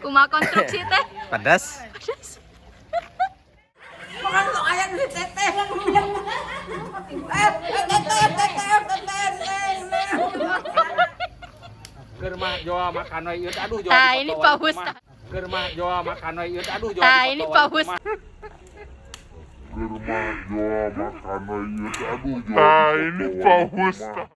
Kumaha konstruksi teh? Pedas. Pedas. Makan tuh ayam di teteh. Teteh, teteh, teteh. Keur mah joa makan we ieu aduh joa. Tah, ini Pak Ustad. Keur mah joa makan we ieu aduh joa. Tah, ini Pak Ustad. Keur mah joa makan we ieu aduh joa. Tah, ini Pak Ustad.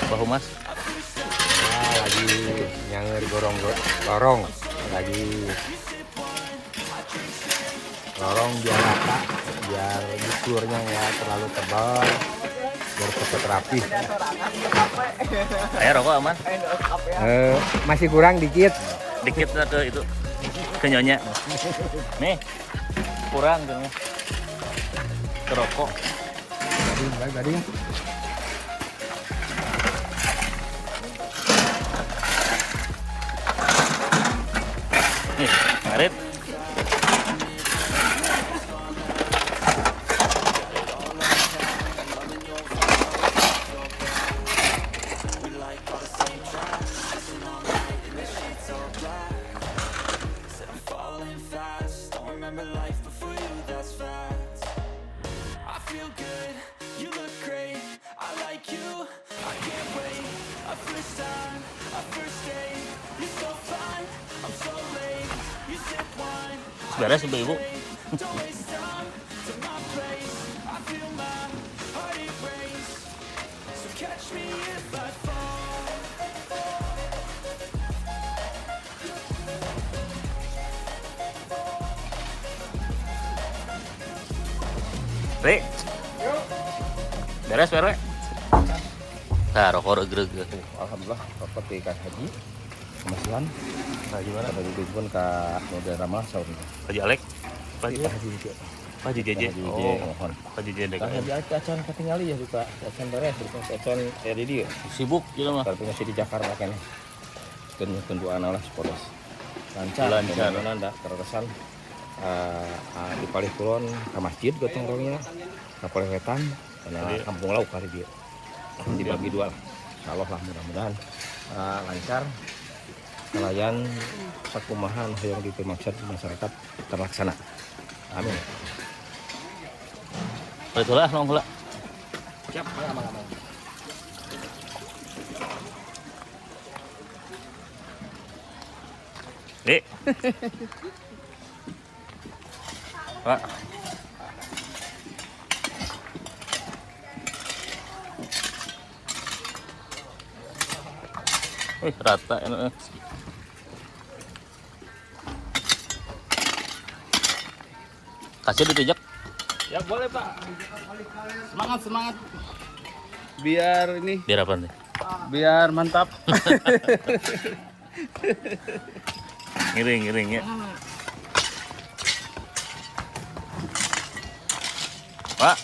Pak Humas. Nah, lagi nyanger gorong lorong, lagi lorong biar rata, biar bukurnya nggak terlalu tebal, biar cepet rapi. Ayo rokok aman. Masih kurang dikit. Dikit lah ke itu ke nyonya. Nih kurang tuh. Ke rokok. Gading, gading. Nih, ngarit. Beres ibu-ibu. Ri. Beres, beres. Nah, rokok regreg. Alhamdulillah, rokok di Kang Haji. Kemasihan. Haji mana? Haji pun ke Modern Ramah sahur. Haji Alek. Haji Haji Jeje. Haji Jeje. Haji Oh, mohon. Haji Jeje. Kang Haji Alek acan katingali ya juga. Acan beres, acan ya di dia. Sibuk gitu mah. Tapi masih di Jakarta kan. Tunggu anak lah sepodos. Lancar. Lancar. Mudah-mudahan terkesan di palih kulon ke masjid gotong royongnya. Ka palih wetan karena kampung lauk hari dia. Dibagi dua lah. Insyaallah lah mudah-mudahan lancar. Nelayan sakumahan hoyong dimaksud masyarakat terlaksana. Amin. Betul lah, nong lah. Siap, aman aman. Dik. Pak. Wih, rata enak. Kasih ditijak. Ya boleh Pak. Semangat semangat. Biar ini. Biar apa nih? Biar mantap. Ngiring ngiring ya. Pak.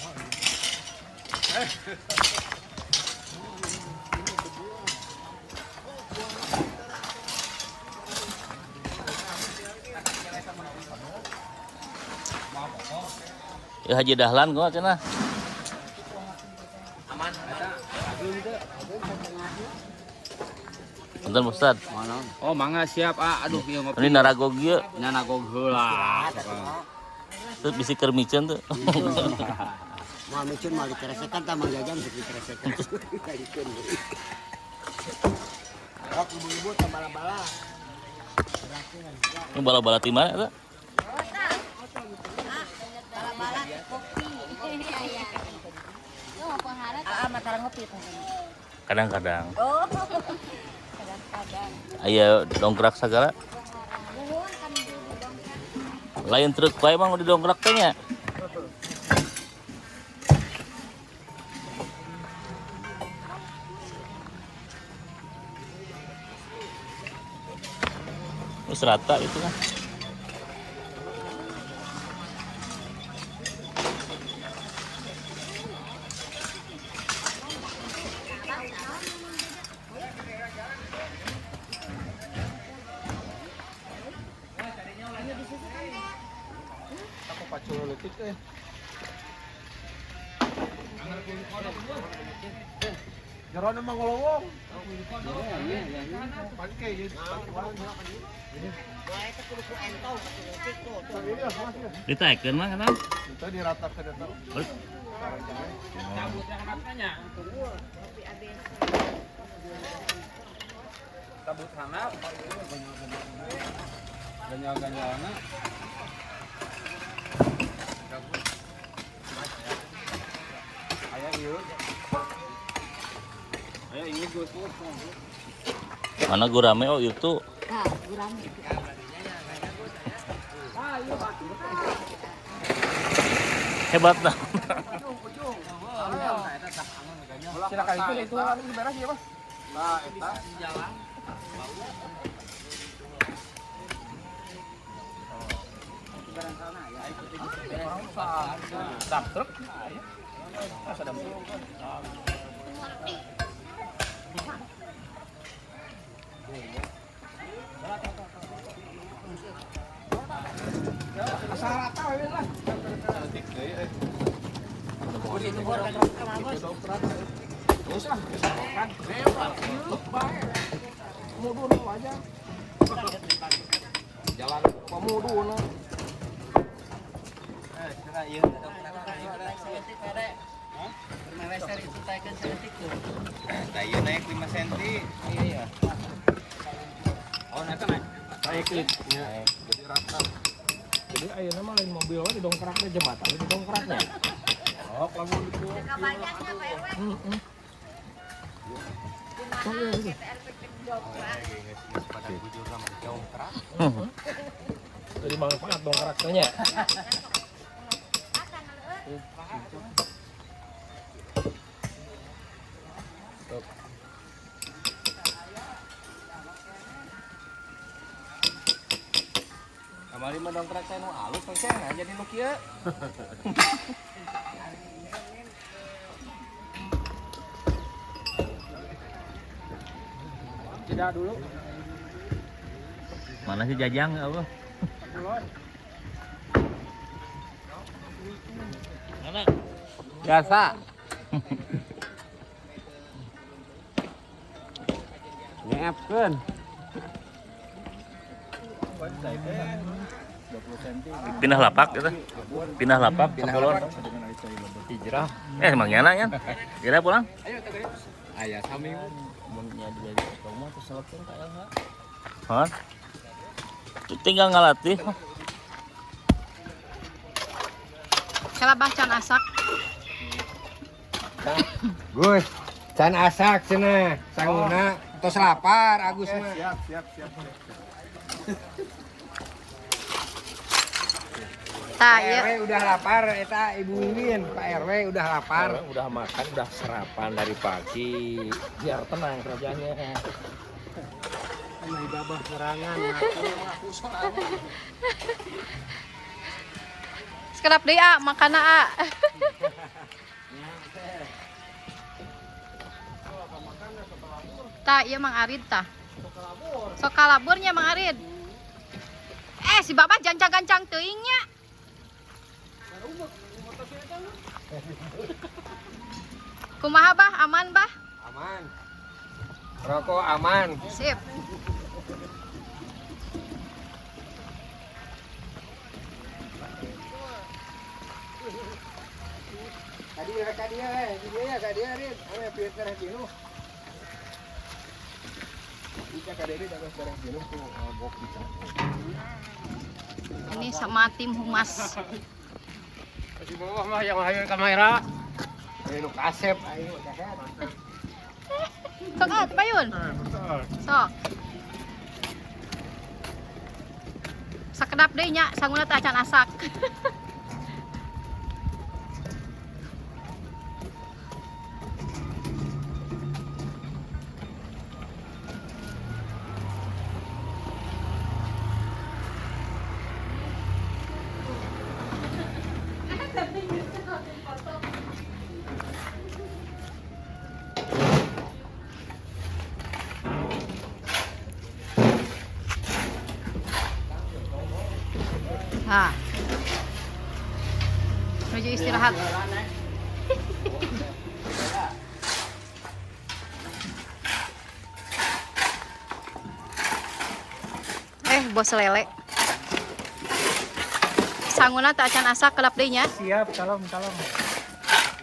Ya Haji Dahlan kok cenah. Aman. Punten Ustad. Oh, mangga siap ah. Aduh, ieu ngopi. Ini naragog ieu. Nya naragog heula. Tuh bisi keur miceun tuh. Moal miceun moal dikeresekan tah Mang Jajan sok dikeresekan. Kalikeun. Rok ibu-ibu teh bala-bala. Ini bala-bala ti mana eta? Bala-bala kopi. Kadang-kadang. Oh. Kadang-kadang. Aya dongkrak sagala. Lain truk wae mah di dongkrak teh nya. Terus rata itu kan. Pacul leutik euy. Jerona mah ngolowong. Ditaekeun mah kenapa? Itu diratakeun eta. Tabut handap. Ganjal-ganjalna. Aya ieu. Aya ieu Gus. Mana gurame oh itu. Nah, gurame. Hebat dah. Silakan itu beres ya, Mas. Nah, eta jalan. Truk. Jalan pamuduna. Ieu naik 5 cm. Iya. Oh, naik naik. Naik jadi rata. Jadi ayeuna mah lain mobil we didongkrak teh jembatan didongkraknya. Oh, lamun itu. Banyaknya Pak RW. Heeh. Jadi manfaat dongkrak teh nya. Kamari mah dongkrak teh nu alus teh nah jadi nu kieu. Tidak dulu. Mana sih Jajang apa? Mana? Biasa. Ngeepkeun. Pindah lapak gitu. Pindah lapak ke kulon. Hijrah. Emang nyana ya? Kira pulang? Aya sami. Mun nya di rumah terus selekin ka LH. Hah? Tinggal ngalatih. Kala bah can asak. Gus, can asak cenah, sanguna tos lapar Agus mah. Siap, siap, siap. Tah, Pak ieu. RW udah lapar eta Ibu Wiwin, Pak RW udah lapar. Orang udah makan, udah sarapan dari pagi, biar tenang kerjanya. Ai babah serangan. Sekedap deui a, makana a. Tah, ieu Mang Arid tah. Sok kalaburnya Mang Arid. Si Bapak gancang-gancang teuing nya. Kumaha bah? Aman bah? Aman. Rokok aman. Sip. Tadi ka dia eh, di dia ka dia Rin. Ame pinter jenuh. Bisa ka deui dagang barang jenuh tuh ngobok bisa. Ini sama tim humas. Di bawah mah yang hayu kamera. Ayo nu kasep ayo kasep. Sok ah, Payun. Sok. Sakedap deui nya, sanguna teh acan asak. Ha. Menuju istirahat. Bos lele. Sanguna tak acan asak kelap deui nya. Siap, kalem, kalem.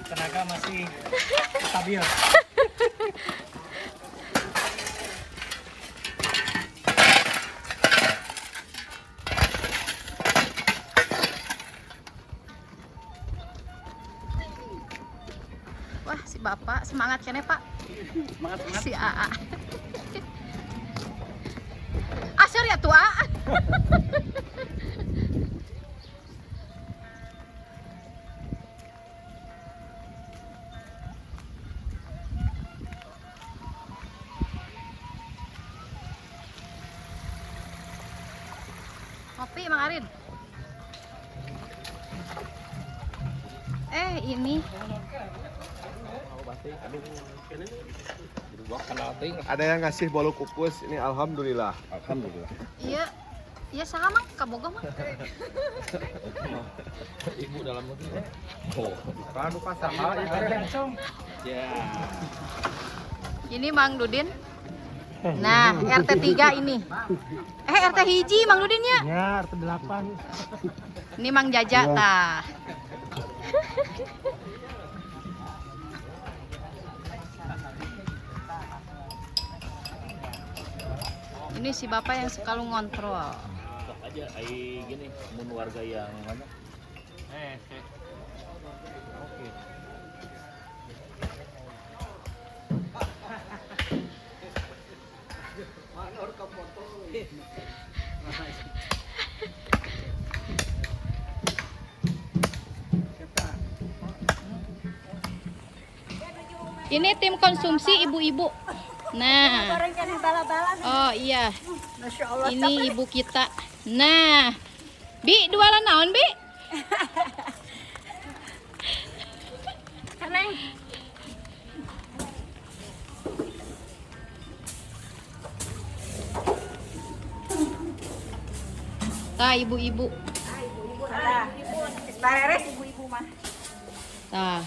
Tenaga masih stabil. Wah, si bapak semangat kene, Pak. Semangat, semangat. Si AA. Asur ya tuh, AA. Kopi, Mang Arin. Ini. Ada yang ngasih bolu kukus ini, alhamdulillah. Alhamdulillah. Iya. Iya saha Mang? Kabogoh Mang. Ibu dalam negeri. Oh. Anu pasaha ieu. Ya. Ini Mang Dudin. Nah, RT 3 ini. RT hiji Mang Dudin ya? Ya, RT 8. Ini Mang Jaja tah. Ini si bapak yang suka lu ngontrol. Sok aja ai gini mun warga yang mana? Oke. Ini tim konsumsi ibu-ibu. Nah. Oh iya. Ini ibu kita. Nah. Bi, jualan naon, Bi? Neng. Tah, ibu-ibu. Ibu-ibu bareres ibu-ibu mah. Tah.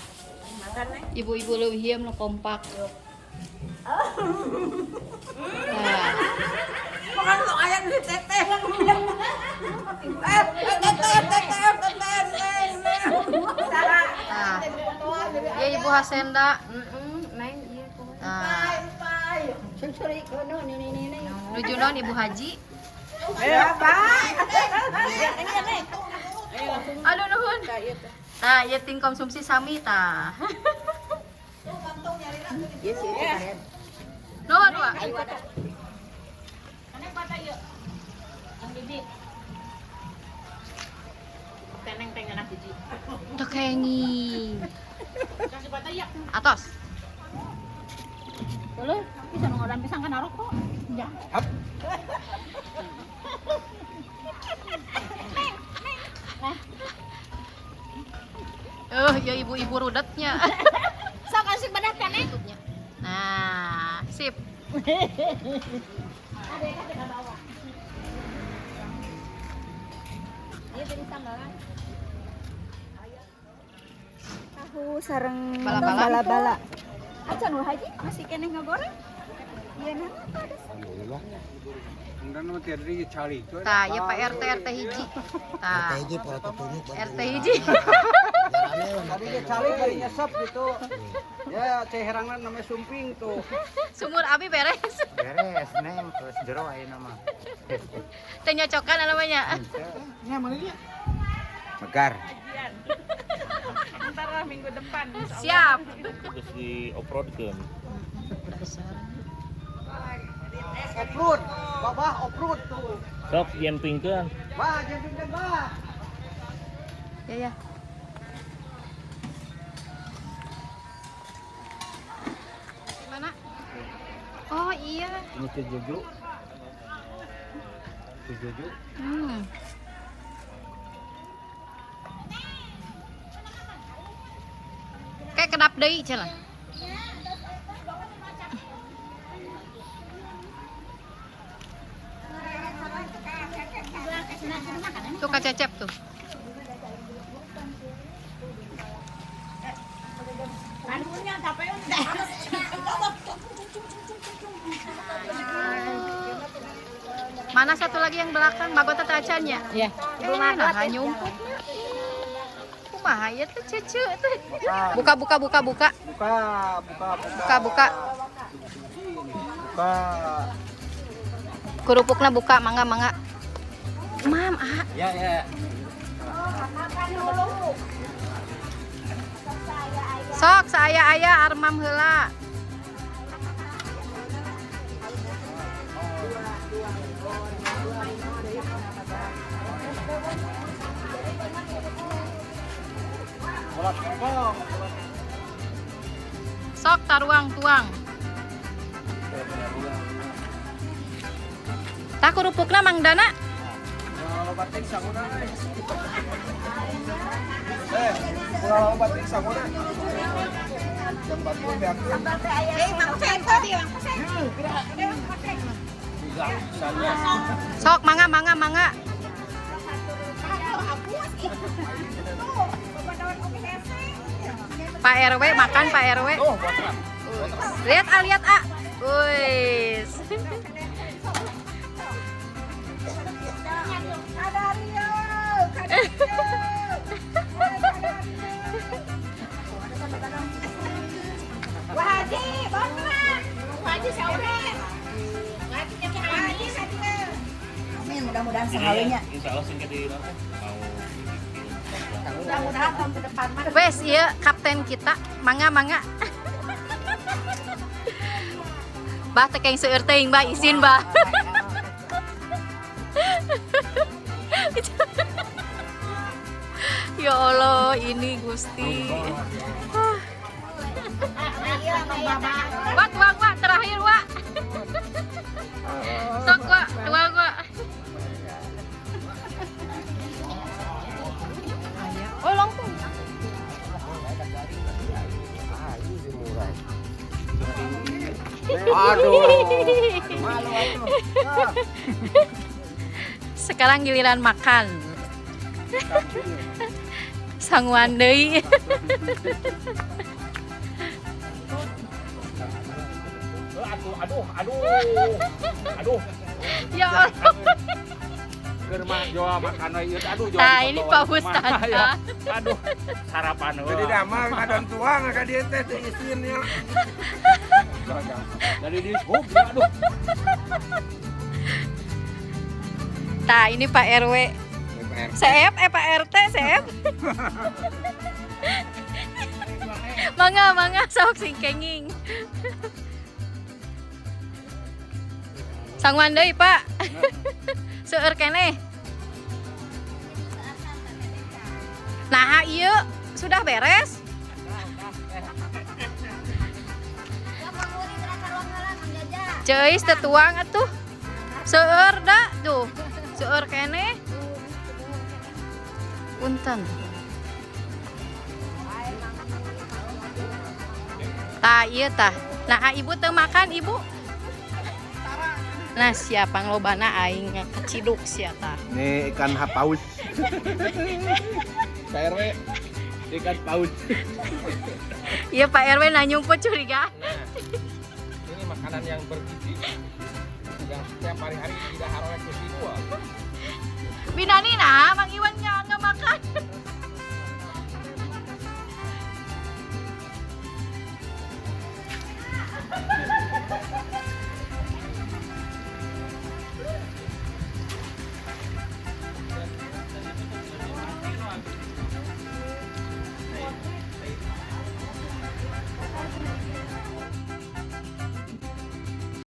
Ibu-ibu leuwih hiem nu kompak. Tah. Makan lu aya di teteh. Teteh, teteh, teteh, neng. Tah. Ya Ibu Hasenda. Neng, ieu Tah. Nuju naon Ibu Haji? Ya, Pak. Aduh nuhun. Tah, ieu ting konsumsi sami tah. Nuhun, Wak. Teu kenging. Atos. Boleh, bisa nongoran pisang kan rokok. Ya. Ya ibu-ibu rudatnya. Sok asik badak kan eh? Nah, sip. Tahu sareng Bala-bala. bala-bala. Acan wah haji masih keneh ngagoreng. Iya nah ada. Alhamdulillah. Undang mah tiada deui cari. Tah, ya Pak RT RT hiji. Tah. RT hiji pola tutunjuk. RT hiji. Tadi dia cari kali nyesep gitu. Ya, ceherangna namanya sumping tuh. Sumur abi beres. Beres, neng, terus jero ayeuna mah. Teh nyocokan namanya. Nya mana dia? Megar. Ntar lah minggu depan. Siap. Terus di off-road-keun. Off-road. Babah off-road tuh. Sok jempingkeun. Bah, jempingkeun, bah. Ya ya. Mana? Oh iya. Ini Cijuju. Cijuju. Kayak kedap deui cenah. Tuh Kak Cecep tuh. Mana satu lagi yang belakang? Magota tacannya? Iya. Nah, nyumputnya. Kumaha ya tuh cece tuh. Buka buka buka buka. Buka, buka, buka. Buka buka. Buka. Kerupuknya buka, mangga mangga. Mam, ah. Ya, ya. Sok saya-aya armam heula. Sok taruang tuang. Tak kerupukna Mang Dana. Sok mangga mangga mangga. Pak RW makan Pak RW. Lihat A, lihat A. Wis. Amin, mudah-mudahan seharinya. Insya Allah sing di mau. Mudah-mudahan tahun ke depan mah. Wes, iya kapten kita, mangga mangga. Bah tekeng seueur teuing bah isin bah. Ya Allah, ini Gusti. Wah, tuang wah, terakhir wah. Sok wah, tuang wah. Oh, langsung. Aduh. Malu atuh. Sekarang giliran makan. Sanguan deui. Aduh, aduh, aduh. Aduh. Ya Allah. Keur mah joa makan we ieu aduh joa. Nah, ini Pak Ustadz. Ya. Aduh, sarapan heula. Jadi damang kadon tuang ka dieu teh teu isin ya. Dari dishub aduh. Nah, ini Pak RW. CF, Pak RT, CF. Mangga, mangga, sok sing kenging. Sanguan deui, Pak. Seueur keneh. Nah, ieu sudah beres. Ceis teu tuang atuh. Seueur da tuh. Seueur keneh. Punten. Tah ieu tah. Nah, ibu teu makan, ibu. Nah, siapa nglobana aing kaciduk sia tah. Nih ikan paus. Pak RW, ikan paus. Iya Pak RW nanyungput curiga. Nah, ini makanan yang bergizi yang setiap hari-hari tidak harus ke dua. Binani nah, Mang Iwan nggak makan.